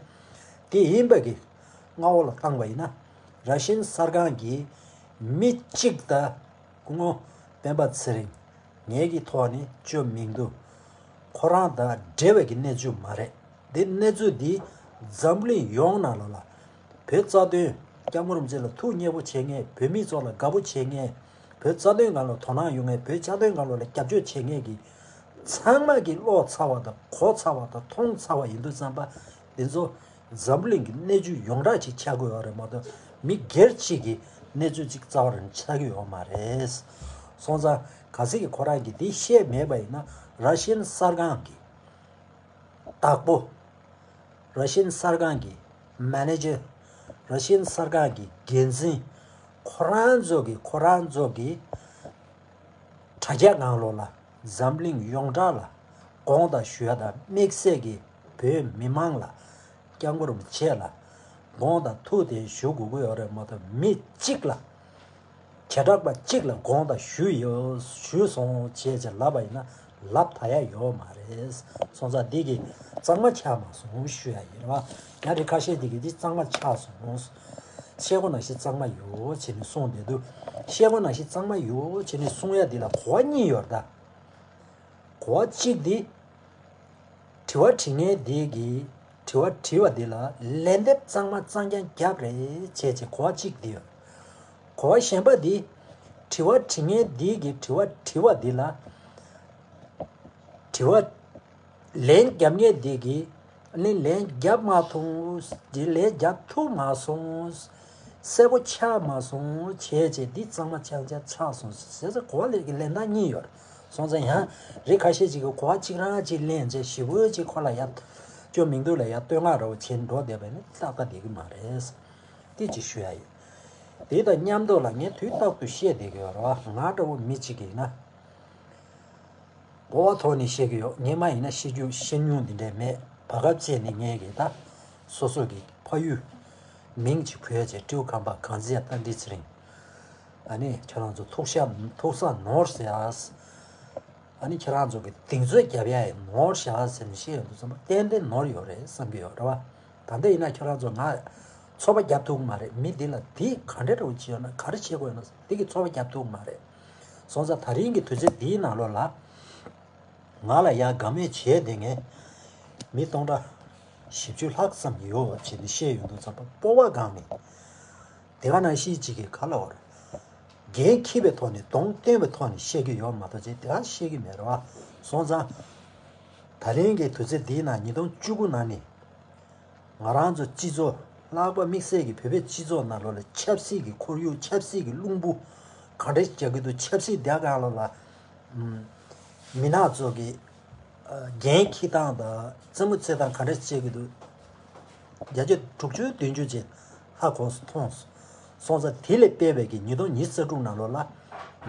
དེ་ཡིན་པ་གི་མངའ་འོག་ལ་བཏང་བ་ཡིན་ན་ར་ཤན་གསར་ཁང་གིས་མི་གཅིག་དང་སྐུ་ངོ་སྤེན་པ་ཚེ་རིང་། ངེད་ཀྱི་ཐོག་ནས་བཅོས་མིང་འདུག་ཁོ་རང་དང་འབྲེལ་བའི་གི་གནས་ཚུལ་མ་རེད། འདི་གནས་ཚུལ་འདི་འཛམ་བུ་གླིང་ཡོངས་ནང་ལོགས་ལ་བོད་རྩ་དོན་སྐྱབས་མགོན་རིན་པོ་ཆེ་ལ་ཐུགས་མཉེས་པོ་བྱེད་མཁན། བོད་མི་ཚོ་ལ་དགའ་པོ་བྱེད་མཁན། བོད་རྩ་དོན་སྒང་ལ་དོ་སྣང་ཡོད་མཁན། བོད་རྩ་དོན་སྒང་ལོགས་ལ་རྒྱབ་སྐྱོར་བྱེད་མཁན་གྱི་ཚང་མ་གི་ཀློག་ཚར་བ་དང་གོ་ཚར་བ་དང་མཐོང་ཚར་བ་ཡིན་དུས་ཙམ་པ། འདི་ཚོ་འཛམ་བུ་གླིང་གི་གནས་ཚུལ་ཡོངས་གྲགས་ཅིག་ཆགས་ཀྱི་ཡོད་རེད་མ་གཏོགས་མི་སྒེར་གཅིག་གི་གནས་ཚུལ་ཅིག་རྩ་བ་རང་ཆགས་ཀྱི་ཡོད་མ་རེད། སོང་ཙང་གལ་སྲིད་ཀྱི་ཁོ་རང་གིས་འདི་བཤད་མེད་པ་ཡིན་ན་ར་ཤན་གསར་ཁང་གི་བདག་པོ། ར་ཤན་གསར་ཁང་གི་མེ་ནེ་ཇར། ར་ཤན་གསར་ཁང་གི་འགན་འཛིན་ཁོ་རང་ཚོ་གི་ཁོ་རང་ཚོ་གི་དྲ་རྒྱ་ནང་ལོགས་ལ་འཛམ་གླིང་ཡོངས་གྲགས་ལ་དགོངས་དག་ཞུ་ཡ་དང་དམིགས་བསལ་གྱི་བོད་མི་མང་ལ་སྐྱབས་མགོན་རིན་པོ་ཆེ་ལ་དགོངས་དག་ཐུགས་དེ་ཞུ་དགོས་ཀྱི་ཡོད་རེད་མ་གཏོགས་མི་གཅིག་ལ་བྱེ་བྲག་པ་གཅིག་ལ་དགོངས་དག་ཞུས་ཡོད་ཞུས་སོང་བྱས་ཅེས་ལབ་པ་ཡིན་ན་ལབ་ད་ཡ་ཡོད་མ་རེད། སོང་ཙང་འདི་གི་གཙང་མ་ཆགས་མ་སོང་ཞུ་ཡ་ཡིན་རེད་བ། ཡང་རིགས་ཁ་ཤས་འདི་གི་འདི་གཙང་མ་ཆགས་སོང་། ཤེལ་སྒོ་ནང་བཞིན་གཙང་མ་ཡོད་བྱས་ནས་གསུངས་བསྡད་འདུག་ཤེལ་སྒོ་ནང་བཞིན་གཙང་མ་ཡོད་བྱས་ནས་གསུང་ཡ་འདི་ལ་གོ་བ་གཉིས་ཡོད་རེད་ད། གོ་བ་གཅིག་འདི། དྲི་བ་དྲི་མཁན་འདི་གིས་དྲི་བ་དྲི་བ་འདི་ལ་ལན་འདེབས་གཙང་མ་གཙང་རྐྱང་རྒྱབ་རེད་བྱས་ཅེས་གོ་བ་གཅིག་འདི་ཡོད། གོ་བ་གཞན་པ་འདི། དྲི་བ་དྲི་མཁན་འདི་གིས་དྲི་བ་དྲི་བ་འདི་ལ། དྲི་བ། ལན་རྒྱབ་མཁན་འདི་གིས་ནི་ལན་རྒྱབ་མ་ཐུབ། འདི་ལན་རྒྱབ་ཐུབ་མ་སོང་། གསལ་པོ་ཆགས་མ་སོང་བྱས་བྱས་འདི་གཙང་མ་ཆགས་ཆགས་ཆགས་སོང་ཟེར་ཚེ་གོ་བ་ལས་ཀྱི་ལན་སྟངས་གཉིས་ཡོད་རེད། སོང་ཙང་ཡང་རིགས་ཁ་ཤས་ཅིག་གིས་གོ་བ་གཅིག་རང་གཅིག་ལེན་བྱས་ཞིབ་པོ་ཅིག་ཁོ་ལ་ཡ་ཅོ་མིང་འདུག་ལ་ཡ་བསྟོད་བསྔགས་རོ་བྱེད་འགྲོ་བསྡད་པ་ནི་ཏག་ཏག་བསྡད་ཀྱི་མ་རེད། དེ་ཅིག་ཞུ་ཡ་ཡིན། དེ་དང་མཉམ་དུ་ལ་ངས་དུས་རྟག་ཏུ་བཤད་བསྡད་ཀྱི་ཡོད་རེད་བ། ང་འདྲ་བོ་མི་གཅིག་ཡིན་ན། སྤོབས་པ་ཐོག་ནས་བཤད་ཀྱི་ཡོད། ངས་མ་ཡིན་ན་བཤད་རྒྱུ་བཤད་མྱོང་འདི་འདྲས་མེད། བར་སྐབས་བཅད་ནས་ངས་ཀྱི་ད་སོ་སོ་གི་ཕ་ཡུལ་མིང་ཅིག་བོས་བྱས་སྤྲེའུ་ཁམས་པ་གངས་རྫས་རྟ་མགྲིན་ཚེ་རིང་། ཨ་ནི་ཁྱེད་རང་ཚོ་ཐུག་ཤ་ཐུག་ས་ནོར་ཟེར་ཨ། ཨ་ནི་ཁྱེད་རང་ཚོ་གི་གདེང་ཚོད་རྒྱབ་ཡ་ཡི་ནོར་བཞག་ཟེར་ནས་བཤད་ཡོང་དུས་ཙམ་པ་ཏན་ཏན་ནོར་ཡོད་རེད་བསམ་གྱི་ཡོད་རེད་བ། ད་ལྟ་ཡིན་ན་ཁྱེད་རང་ཚོ་ང་ཚོད་པ་རྒྱབ་ཐུབ་ཀྱི་མ་རེད། མི་འདི་ལ་འདི་ག་འདྲས་འདྲ་བོ་བྱས་ཡོད་ན་ག་རེ་བྱེད་དགོས་ཡོད་ན་འདི་གི་ཚོད་པ་རྒྱབ་ཐུབ་ཀྱི་མ་རེད། སོང་ཙང་ད་རིང་གི་དུས་ཚོད་འདིའི་ནང་ལོགས་ལ། ང་ལ་ཡ་དགའ་མོས་བྱས་བསྡད་མཁན་མི་སྟོང་ཕྲག་བཞི་བཅུ་ལྷག་ཙམ་ཡོད་བྱས་ནས་བཤད་ཡོང་དུས་ཙམ་པ་སྤོབས་པ་དགའ་མེད། དེ་ག་ནང་བཞིན་གཅིག་གི་ག་ལ་བར། འགན་འཁྱེར་བའི་ཐོག་ནས་གདོང་སྟོན་པའི་ཐོག་ནས་བཤད་ཀྱི་ཡོད་མ་གཏོགས་ཅིག་དེ་ག་བཤད་ཀྱི་མེད་རེད་བ། སོང་ཙང་། ད་རིང་གི་དུས་ཚོད་འདིའི་ནང་ཉིས་སྟོང་བཅུ་དགུ་ནང་ནས། ང་རང་ཚོ་སྤྱི་ཚོགས་ལྷག་པར་དམིགས་བསལ་གྱི་བོད་པའི་སྤྱི་ཚོགས་ནང་ལོགས་ལ་ཆབ་སྲིད་ཀྱི་ཁོར་ཡུག་ཆབ་སྲིད་ཀྱི་རླུང་བུ་ག་འདྲ་རྒྱག་གི་འདུག་ཆབ་སྲིད་དེ་ག་ལོགས་ལ་མི་ནག་ཚོ་གི་འགན་འཁྱེར་སྟངས་དང་རྩེད་མོ་རྩེ་སྟངས་ག་འདྲ་བྱེད་ཀྱི་འདུག་བརྒྱ་ཆ་དྲུག་ཅུ་བདུན་ཅུ་ཅན་ཧ་གོ་སོང་མཐོང་སོང་། སོང་ཙང་དེ་ལས་སྤེལ་བའི་གི་ཉིས་སྟོང་ཉི་ཤུ་རྩ་དྲུག་ནང་ལོགས་ལ་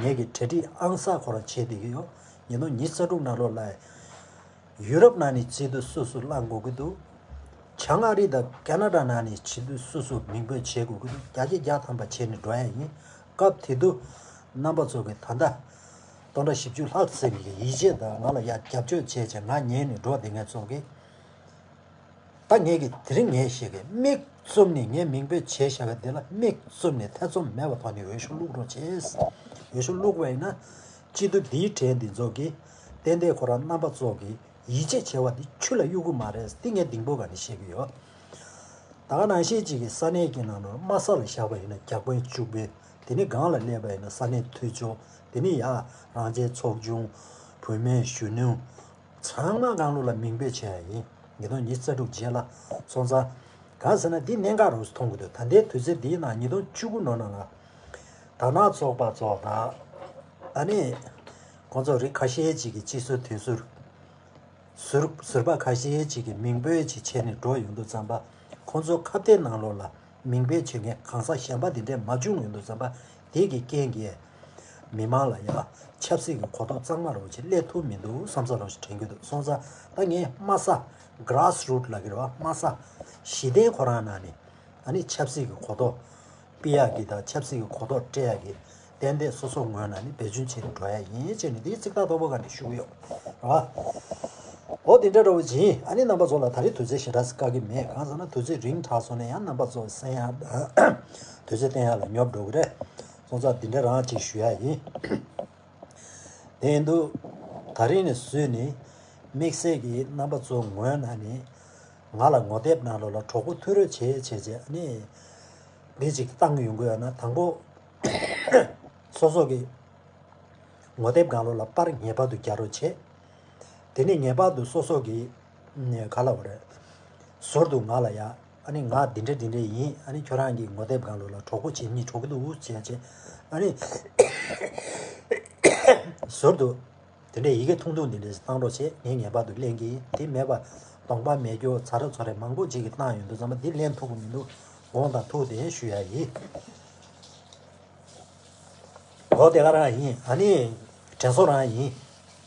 ངས་ཀྱི་གྲ་སྒྲིག་ཨང་གསར་ཁོ་རང་བྱས་བསྡད་ཀྱི་ཡོད། ཉིས་སྟོང་ཉི་ཤུ་རྩ་དྲུག་ནང་ལོགས་ལ། ཡུ་རོབ་ནང་ནས་བྱེད་དུས་སུ་སུ་བླང་དགོས་ཀྱི་འདུག་བྱང་ཨ་རི་དང་ཁ་ན་ཌ་ནང་ནས་བྱེད་དུས་སུ་སུ་མིང་འབོད་བྱེད་དགོས་ཀྱི་འདུག་བརྒྱ་ཆ་བརྒྱ་ཐམ་པ་བྱས་ནས་འགྲོ་ཡ་ཡིན། སྐབས་དེ་དུས་རྣམ་པ་ཚོ་གིས་ད་ལྟ་སྟོང་ཕྲག་བཞི་བཅུ་ལྷག་ཙམ་གྱིས་ཡིད་ཆེས་དང་ང་ལ་ཡ་རྒྱབ་སྐྱོར་བྱས་བྱས་ང་ཉན་ནས་འགྲོ་བསྡད་མཁན་ཚོ་གིས། ད་ངས་ཀྱི་དེ་རིང་ངས་བཤད་གི་མིག་བཙུམ་ནས་ངས་མིང་འབོད་བྱས་བཞག་གི་འདི་ལ་མིག་བཙུམ་ནས་ཐེ་ཚོམ་མེད་པའི་ཐོག་ནས་འོས་ཤོག་བླུག་རོགས་བྱས། འོས་ཤོག་བླུག་པ་ཡིན་ན་སྤྱི་འཐུས་འདིའི་གྲས་འདི་ཚོ་གིས་ཏན་ཏན་ཁོ་རང་རྣམ་པ་ཚོ་གིས་ཡིད་ཆེས་བྱས་པ་འདི་ཆུ་ལ་གཡུག་གི་མ་རེད། འདི་ངས་སྡིངས་པོ་སྒང་ནས་བཤད་གི་ཡོད། ད་ག་ནང་བཞིན་ཅིག་གི་ས་གནས་ཀྱི་ནང་ལ་དམའ་ས་ལ་བཞག་པ་ཡིན་ན་བརྒྱ་དཔོན་བཅུ་དཔོན། དེ་ནས་སྒང་ལ་སླེབས་པ་ཡིན་ན་ས་གནས་འཐུས་ཚོགས། དེ་ནས་ཡ་རང་བཙན་ཚོགས་ཆུང་། བུད་མེད་གཞོན་ནུ། ཚང་མ་སྒང་ལོགས་ལ་མིང་འབོད་བྱས་ཡ་ཡིན། ཉིས་སྟོང་ཉི་ཤུ་རྩ་དྲུག་རྗེས་ལ་སོང་ཙང་། གང་ཟེར་ན་འདི་གནད་འགག་རུ་མཐོང་གི་འདུག་ད་ལྟའི་དུས་ཚོད་འདིའི་ནང་ཉིས་སྟོང་བཅུ་དགུ་ནང་ལ་དར་ནག་ཚོགས་པ་ཚོ་དང་། ཨ་ནི། ཁོང་ཚོ་རིགས་ཁ་ཤས་ཅིག་གིས་སྤྱི་ཟུར་དོན་ཟུར། ཟུར་ཟུར་པ་ཁ་ཤས་ཅིག་གིས་མིང་འབོད་ཅིག་བྱས་ནས་འགྲོ་ཡོང་དུས་ཙམ་པ། ཁོང་ཚོ་ཁ་གཏད་ནང་ལོགས་ལ། མིང་འབོད་བྱེད་མཁན་གང་ཟག་གཞན་པ་དེ་འདྲས་མ་བྱུང་ཡོང་དུས་ཙམ་པ་དེ་གི་རྐྱེན་གྱིས་མི་མང་ལ་ཡང་ཆབ་སྲིད་ཀྱི་གོ་རྟོགས་གཙང་མ་རོ་ཅིག་སླེབས་ཐུབ་མི་འདུག་བསམ་ས་རོ་ཞིག་དྲན་གྱི་འདུག་སོང་ཙང་ད་ངས་དམའ་ས་གྷ་རཱ་སི་རུཊ་ལབ་ཀྱི་རེད་བ། དམའ་ས་གཞི་རྟེན་ཁོ་རང་ནང་ནས་ཨ་ནི་ཆབ་སྲིད་ཀྱི་གོ་རྟོགས་སྤེལ་ཡག་གི་དང་ཆབ་སྲིད་ཀྱི་གོ་རྟོགས་སྤྲད་ཡག་གི་ཏན་ཏན་སོ་སོ་ངོས་ནས་ནི་འབད་བརྩོན་བྱེད་དུ་འགྲོ་ཡ་ཡིན་ཅེས་ནི་དེའི་ཚིག་ཐག་དོག་པོ་ག་ནས་ཞུ་གི་ཡོད་རེད་བ། འོ་དེ་འདྲ་འདྲ་བོ་ཅིག་ཡིན། ཨ་ནི་རྣམ་པ་ཚོ་ལ་ད་རེས་དུས་ཚོད་ཞེ་དྲག་བཀག་གི་མེད། གང་ཟེར་ན་དུས་ཚོད་རིང་དྲགས་སོང་ན་ཡང་རྣམ་པ་ཚོ་གསན་ཡག་དང་དུས་ཚོད་བསྟན་ཡག་ལ་ཉོབ་འགྲོ་གི་རེད། སོང་ཙང་འདི་འདྲ་རང་ཅིག་ཞུ་ཡ་ཡིན། དེ་ཡིན་དུས་ད་རེས་ནས་བཟོས་ནས་དམིགས་བསལ་གྱི་རྣམ་པ་ཚོ་ངོས་ནས་ནི་ང་ལ་ངོ་དེབ་ནང་ལོགས་ལ་གྲོགས་པོ་ཐུག་རོགས་བྱེད་བྱེད་བྱེད་ཨ་ནི་འདི་ཅིག་བཏང་ཡོང་གི་ཡོད་ན་དང་པོ་སོ་སོ་གི་ངོ་དེབ་སྒང་ལོགས་ལ་པར་ངེས་པར་དུ་རྒྱག་རོགས་བྱེད། དེ་ནས་ངེས་པར་དུ་སོ་སོ་གི་ག་ལབ་དགོས་རེད། ཟུར་དུ་ང་ལ་ཡ། ཨ་ནི་ང་འདི་འདྲ་འདི་འདྲ་ཡིན། ཨ་ནི་ཁྱོད་རང་གི་ངོ་དེབ་སྒང་ལོགས་ལ་གྲོགས་པོ་བྱེད་སྙིང་བྲོ་གི་འདུག་བྱས་བྱས། ཨ་ནི་ཟུར་དུ་དེ་འདྲའི་ཡི་གེ་ཐུང་ཐུང་འདི་འདྲས་བཏང་རོགས་བྱེད། ངས་ངེས་པར་དུ་ལེན་གྱི་ཡིན། དེ་མེད་པ་གདོང་པ་མེད་རྒྱུ་ཚ་ར་ཚོ་རེ་མང་པོ་ཅིག་གིས་བཏང་ཡོང་དུས་ཙམ་པ་འདི་ལེན་ཐུབ་ཀྱི་མི་འདུག་དགོངས་དང་ཐུགས་དེ་ཞུ་ཡ་ཡིན། འོ་དེ་ག་རང་ཡིན། ཨ་ནི་དྲན་གསོ་རང་ཡིན།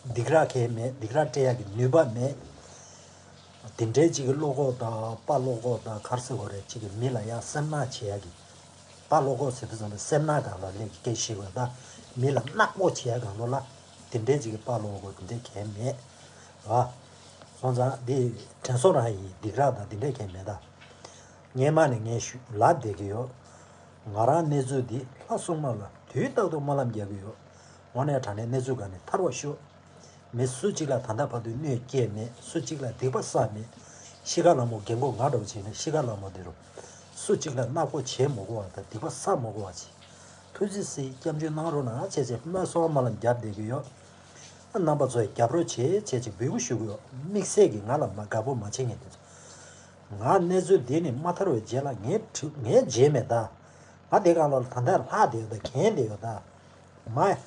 སྡིགས་ར་གལ་མེད། སྡིགས་ར་སྤྲད་ཡ་གི་ནུས་པ་མེད། དེ་འདྲའི་གཅིག་གི་བློ་ཁོག་དང་དཔའ་བློ་ཁོག་དང་ག་རེ་ཟེར་དགོས་རེད། གཅིག་གི་མི་ལ་ཡ་སེམས་ནག་བྱེད་ཡ་གི། དཔའ་བློ་ཁོག་ཟེར་དུས་ཙམ་པ་སེམས་ནག་སྒང་ལ་སླེབས་ཀྱི་སྐད་ཤེས་དགོས། ད་མི་ལ་ནག་པོ་བྱེད་ཡ་སྒང་ལོ་ལ་དེ་འདྲའི་གཅིག་གི་དཔའ་བློ་ཁོག་དེ་འདྲའི་གལ་མེད། ར། སོང་ཙང་འདི་དྲན་གསོ་རང་ཡིན། སྡིགས་ར་དང་དེ་འདྲའི་གལ་མེད་ད། སྔན་མ་ནས་ངས་ཞུ་ལབ་བསྡད་ཀྱི་ཡོད། ང་རང་གནས་ཚུལ་འདི་ལྷ་སྲུང་མ་ལ་དུས་རྟག་ཏུ་སྨོན་ལམ་རྒྱག་གི་ཡོད། དངོས་གནས་དྲང་གནས་གནས་ཚུལ་སྒང་ནས་ཐར་བ་ཤོག། མི་སུ་གཅིག་ལ་ད་ལྟ་བར་དུ་གནོད་སྐྱེལ་མེད། སུ་གཅིག་ལ་སྡིག་པ་བསགས་མེད། ཤི་ཁ་ལ་མོ་རྒན་གོག་ང་འདྲ་བོ་བྱས་ནས་ཤི་ཁ་ལ་མོ་འདི་རུ་སུ་གཅིག་ལ་ནག་པོ་བྱེད་མ་དགོས་པ་དང་སྡིག་པ་བསགས་མ་དགོས་པ་བྱེད། ཐུགས་རྗེ་གཟིགས། སྐྱབས་འཇུག་གནང་རོགས་གནང་བྱས་བྱས་སྨོན་ལམ་སྨོན་ལམ་རྒྱབ་བསྡད་ཀྱི་ཡོད། རྣམ་པ་ཚོས་རྒྱབ་རོགས་བྱེད་བྱས་བྱས་འབོད་སྐུལ་ཞུ་གི་ཡོད། དམིགས་བསལ་གྱིས་ང་ལ་མ་དགའ་པོ་མ་བྱེད་མཁན་དེ་ཚོ། ང་གནས་ཚུལ་འདི་ནི་མ་ཐར་བའི་རྗེས་ལ་ངའི་དྲི་ངའི་རྗེས་མེད་ད། ང་དེ་གང་ལོར་ད་ལྟ་ལྷག་བསྡད་ཡོད་ད། གན་བསྡད་ཡོད་ད། མ།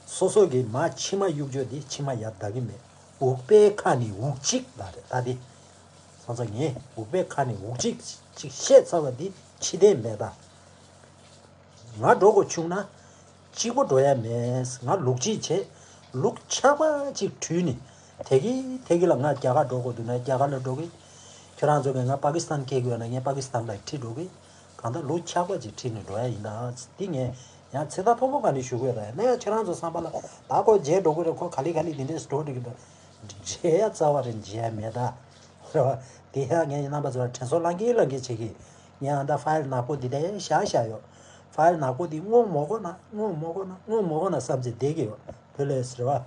སོ་སོ་གི་མ་མཆིལ་མ་གཡུག་རྒྱུ་འདི་མཆིལ་མ་ཡར་ལྡག་གི་མེད། འུག་པའི་ཁ་ནས་འུག་གཅིག་ལ་རེད་ད་འདི། སོང་ཙང་ངས་འུག་པའི་ཁ་ནས་འུག་གཅིག་ཅིག་བཤད་ཚར་བ་འདི་ཕྱི་བདེན་མེད་ད། ང་འགྲོ་དགོས་བྱུང་ན། གཅིག་པོ་འགྲོ་ཡ་མེད། ང་ལུག་གཅིག་བྱས། ལུག་ཆག་པ་གཅིག་བྲུས་ནས། དེ་གི་དེ་གི་ལ་ང་རྒྱ་གར་འགྲོ་དགོས་འདུག་ན་རྒྱ་གར་ལ་འགྲོ་གི། ཁྱོད་རང་ཚོ་གིས་ང་པ་ཀི་སི་ཐན་སྐད་དགོས་ན་ངས་པ་ཀི་སི་ཐན་ལ་ཁྲིད་འགྲོ་གི། གང་ལྟར་ལུག་ཆག་པ་ཅིག་ཁྲིད་ནས་འགྲོ་ཡ་ཡིན་ད། འདི་ངས་ཡང་ཚིག་ཐག་མཐོ་པོ་ག་ནས་ཞུ་དགོས་ད། ཡིན་ན་ཡང་ཁྱོད་རང་ཚོ་བསམ་པ་ལ་ད་ཁོ་རྗེས་འགྲོ་གི་རེད། ཁོ་ག་ལེ་ག་ལེ་འདི་འདྲས་འགྲོ་འགྲིག་གི་འདུག། འདྲེ་ཡ་རྩ་བ་རེ་འཇལ་ཡ་མེད་ད། རེད་བ། དེ་ཡང་ངས་རྣམ་པ་ཚོ་ལ་དྲན་གསོ་བསླང་གིན་བསླང་གིན་བྱེད་ཀྱི། ངས་ཨ་ད་ཕ་ཡིལ་ནག་པོ་འདི་དེ་བཞག་བཞག་ཡོད། ཕ་ཡིལ་ནག་པོ་འདི་སྔོག་མ་དགོས་ན། སྔོག་མ་དགོས་ན། སྔོག་མ་དགོས་ན་བསམ་ཚེ་བསྡད་ཀྱི་ཡོད། བོད་ལས་ཟེར་བ།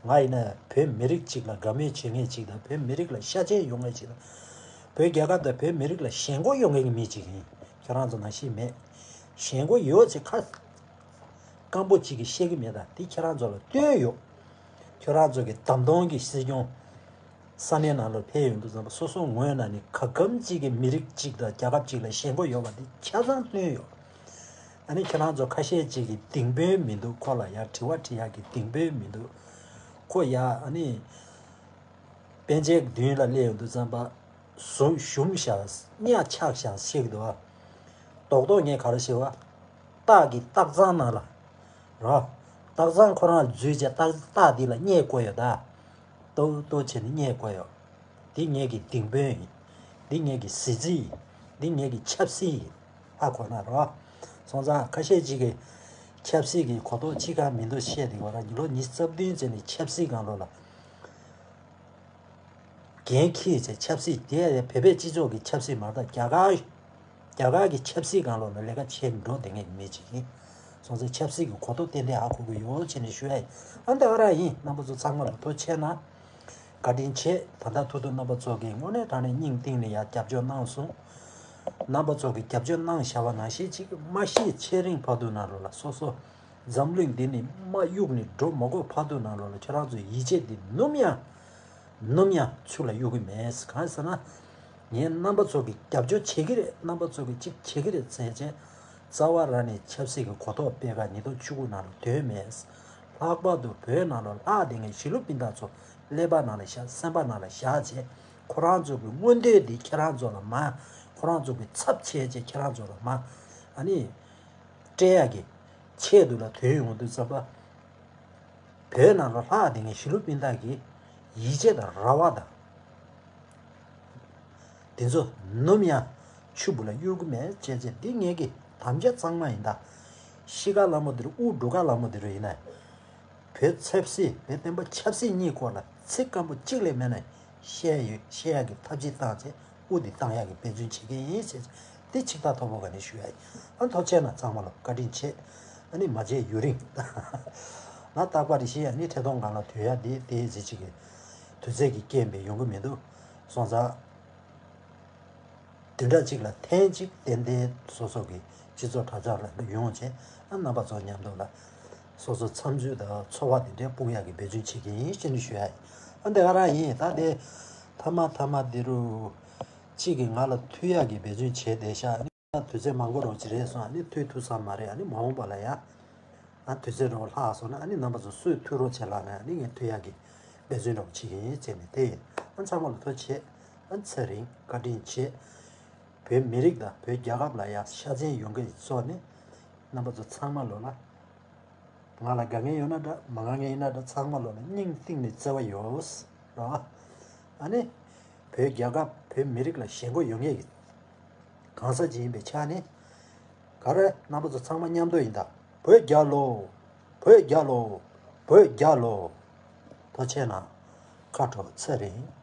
ང་ཡིན་ན་བོད་མི་རིགས་གཅིག་ལ་དགའ་མོས་བྱེད་མཁན་གཅིག་དང་། བོད་མི་རིགས་ལ་ཤ་ཆེན་ཡོང་མཁན་གཅིག་དང་། བོད་རྒྱལ་ཁབ་དང་བོད་མི་རིགས་ལ་ཞེན་ཁོག་ཡོང་མཁན་གྱི་མི་གཅིག་ཡིན། ཁྱོད་རང་ཚོ་ནང་བཞིན་མེད། ཞེན་ཁོག་ཡོད་ཅེས་ཁ་སྐམ་པོ་གཅིག་གིས་བཤད་ཀྱི་མེད་ད། དེ་ཁྱེད་རང་ཚོ་ལ་བསྟོད་ཡོད། ཁྱོད་རང་ཚོ་གི་བདམས་ཐོན་གྱི་སྲིད་སྐྱོང་ས་གནས་ནང་ལ་ཕེབས་ཡོང་དུས་ཙམ་པ་སོ་སོ་ངོས་ནས་ནི་ག་གམ་གཅིག་གི་མི་རིགས་གཅིག་དང་རྒྱལ་ཁབ་གཅིག་ལ་ཞེན་ཁོག་ཡོད་པ་དེ་ཆ་ཚང་བསྟན་ཡོད། ཨ་ནི་ཁྱེད་རང་ཚོ་ཁ་ཤས་གཅིག་གིས་གདེང་དཔོན་མི་འདུག། ཁོ་ལ་ཡང་དྲི་བ་དྲི་ཡག་གི་གདེང་དཔོན་མི་འདུག། ཁོ་ཡ་ཨ་ནི། པཎ་ཆེན་གྱི་མདུན་ལ་སླེབས་ཡོང་དུས་ཙམ་པ། ཟུམ་ཞུམ་བཞག། གཉའ་ཆག་བཞག་བཤད་ཀྱི་འདུག་བ། རྡོག་རྡོག་ངས་ག་རེ་ཞུ་བ། སྟག་གི་སྟག་ཚང་ནང་ལ། རོ། སྟག་ཚང་ཁོ་རང་འཛུལ་བྱས་སྟག་སྟག་འདི་ལ་བསྙལ་བཀོད་ཡོད་ད། ཏོ་ཏོ་བྱས་ནས་བསྙལ་བཀོད་ཡོད། འདི་ངེད་ཀྱི་གདེང་དཔོན་ཡིན། འདི་ངེད་ཀྱི་གཟི་བརྗིད་ཡིན། འདི་ངེད་ཀྱི་ཆབ་སྲིད་ཡིན། ཧ་གོ་ན་རོ། སོང་ཙང་ཁ་ཤས་ཅིག་གིས་ཆབ་སྲིད་ཀྱི་གོ་རྟོགས་ཅི་གང་མི་འདུག་བཤད་དེ་ཁོ་རང་ལོ་ཉི་ཤུ་རྩ་བདུན་ཙམ་ནས་ཆབ་སྲིད་སྒང་ལོགས་ལ། འགན་འཁྱེར་བྱས་ཆབ་སྲིད་དེ་བོད་པའི་སྤྱི་ཚོགས་ཀྱི་ཆབ་སྲིད་མ་རེད་ད། རྒྱ་གར་རྒྱ་གར་གྱི་ཆབ་སྲིད་སྒང་ལོགས་ལ་ལས་ཀ་བྱེད་འགྲོ་བསྡད་མཁན་གྱི་མི་ཅིག་ཡིན། སོང་ཙང་ཆབ་སྲིད་ཀྱི་གོ་རྟོགས་ཏན་ཏན་ཧ་གོ་གི་ཡོད་བྱས་ནས་ཞུ་ཡ་ཡིན། ཨ་འདི་ཨ་ར་ཡིན། རྣམ་པ་ཚོ་ཚང་མ་ལ་ཐུགས་རྗེ་ཆེ་གནང་། བཀའ་དྲིན་ཆེ། ད་ལྟ་ཐུག་ཐུག་རྣམ་པ་ཚོ་གིས་དངོས་གནས་དྲང་གནས་སྙིང་གཏིང་ནས་ཡར་རྒྱབ་སྐྱོར་གནང་སོང་། རྣམ་པ་ཚོ་གིས་རྒྱབ་སྐྱོར་གནང་བཞག་པ་ནང་བཞིན་ཅིག་མ་གཞི་ཆེས་རིང་བར་དུ་ནང་ལོགས་ལ་སོ་སོ་འཛམ་གླིང་འདི་ནས་མར་གཡུགས་ནས་འགྲོ་མ་དགོས་བར་དུ་ནང་ལོགས་ལ་ཁྱོད་རང་ཚོའི་ཡིད་ཆེས་འདི་ནམ་ཡང་ནམ་ཡང་ཚུར་ལ་གཡུག་གི་མེད། གང་ཟེར་ན། ངས་རྣམ་པ་ཚོ་གི་རྒྱབ་སྐྱོར་བྱེད་ཀྱི་རེད། རྣམ་པ་ཚོ་གི་གཅིག་བྱེད་ཀྱི་རེད་ཟེར་བྱས། རྩ་བ་རང་ནས་ཆབ་སྲིད་ཀྱི་གོ་རྟོགས་སྤེལ་ག་ཉིས་སྟོང་བཅུ་དགུ་ནང་ལ་དོན་མེད། ལྷག་པར་དུ་བོད་ནང་ལ་ལྷག་བསྡད་མཁན་གཞིས་ལུས་སྤུན་ཟླ་ཚོ་ཀླད་པ་ནང་ལ་བཞག། སེམས་པ་ནང་ལ་བཞག་བྱས། ཁོ་རང་ཚོ་གི་མངོན་འདོད་འདི་ཁྱེད་རང་ཚོ་ལ་མ། ཁོ་རང་ཚོ་གི་ཚབ་བྱས་བྱས་ཁྱེད་རང་ཚོ་ལ་མ། ཨ་ནི། སྤྲད་ཡག་གི་ཆེད་དུ་ལ་དོན་ཡོང་དུས་ཙམ་པ། བོད་ནང་ལ་ལྷག་བསྡད་མཁན་གཞིས་ལུས་སྤུན་ཟླ་གི་ཡིད་ཆེས་དང་རེ་བ་དང་། དེ་ཚོ་ནམ་ཡང་ཆུ་བུ་ལ་གཡུག་གི་མེད་བྱས་བྱས། འདི་ངེད་ཀྱི་དམ་བཅའ་གཙང་མ་ཡིན་ད། ཤི་ཁ་ལ་མོ་དེ་རུ་དབུ་འབྲུག་ཁ་ལ་མོ་དེ་རུ་ཡིན་ན། བོད་ཆབ་སྲིད་བོད་བསྟན་པ་ཆབ་སྲིད་གཉིས་སྐོར་ལ་ཚིག་སྐམ་པོ་གཅིག་ལས་མེད་ན་བཤད་ཡོད། བཤད་ཡག་གི་ཐབས་ཇུས་བཏང་བྱས་དབུ་འདི་བཏང་ཡག་གི་འབད་བརྩོན་བྱེད་ཀྱི་ཡིན་ཟེར། འདི་ཆིག་ཐག་ཐོག་པོ་ག་ནས་ཞུ་ཡ་ཡིན། ཨ་ཐུགས་རྗེ་ཆེ་གནང་། ཚང་མ་ལ་བཀའ་དྲིན་ཆེ། ཨ་ནི་མ་བརྗེད་ཡུན་རིང་། ང་རྟག་པར་རེ་ཞིག་ཡ་ནི་འཕྲིན་གཏོང་སྒང་ལ་དུས་ཡ་འདི་དེའི་ཟེར་ཅིག་གི་དུས་ཚོད་ཀྱི་རྐྱེན་པས་ཡོང་གི་མི་འདུག། སོང་ཙང་། བདུན་ཕྲག་གཅིག་ལ་ཐེངས་གཅིག་ཏན་ཏན་སོ་སོ་གི་སྤྱི་ཚོགས་དྲ་ཚགས་ལ་ཡོང་བྱས། ཨ་རྣམ་པ་ཚོ་མཉམ་དུ་ལ་སོ་སོ་འཚམས་འདྲི་དང་ཚོར་བ་དེ་འདྲའི་སྤུངས་ཡག་གི་འབད་བརྩོན་བྱེད་ཀྱི་ཡིན་ཞེས་ནས་ཞུ་ཡ་ཡིན། ཨ་འདི་ག་རང་ཡིན། ད་དེ་ཐ་མ་ཐ་མ་འདི་རུ་གཅིག་གིས་ང་ལ་མཐུད་ཡག་གི་འབད་བརྩོན་བྱས་བསྡད་ཤག། ཨ་ནི་ད་དུས་ཚོད་མང་པོ་རོགས་ཅིག་རེད་སོང་། ཨ་ནི་མཐུད་ཐུབ་ས་མ་རེད། ཨ་ནི་མ་འོངས་པ་ལ་ཡང་ཨ་དུས་ཚོད་རོགས་ལྷག་སོང་ན། ཨ་ནི་རྣམ་པ་ཚོ་སུས་མཐུད་རོགས་བྱེད་ལབ་ན། ཨ་ནི་ངས་མཐུད་ཡག་གི་འབད་བརྩོན་རོགས་བྱེད་ཀྱི་ཡིན་ཟེར་ནས་དེ་ཡིན། ཨ་ཚང་མ་ལ་ཐུགས་རྗེ་ཆེ། ཨ་ཚེ་རིང་བཀའ་དྲིན་ཆེ། བོད་མི་རིགས་དང་བོད་རྒྱལ་ཁབ་ལ་ཡང་ཤ་ཚན་ཡོང་གི་ཡིན་ཙང་ནི། རྣམ་པ་ཚོ་ཚང་མ་ལོ་ལ། ང་ལ་དགའ་མཁན་ཡོད་ན་འདྲ་མ་དགའ་མཁན་ཡིན་ན་འདྲ་ཚང་མ་ལོ་ལ་སྙིང་གཏིང་ནས་བརྩེ་བ་ཡོད། རོ། ཨ་ནི། བོད་རྒྱལ་ཁབ་བོད་མི་རིགས་ལ་ཞེན་ཁོག་ཡོད་མཁན་གྱི་གང་ཟག་ཅིག་ཡིན་པའི་ཆ་ནས། ག་རེ་རྣམ་པ་ཚོ་ཚང་མ་མཉམ་དུ་ཡིན་ད། བོད་རྒྱལ་ལོ། བོད་རྒྱལ་ལོ། བོད་རྒྱལ་ལོ། ཐུགས་རྗེ་གནང་། ཁ་དྲོ་ཚེ་རིང་།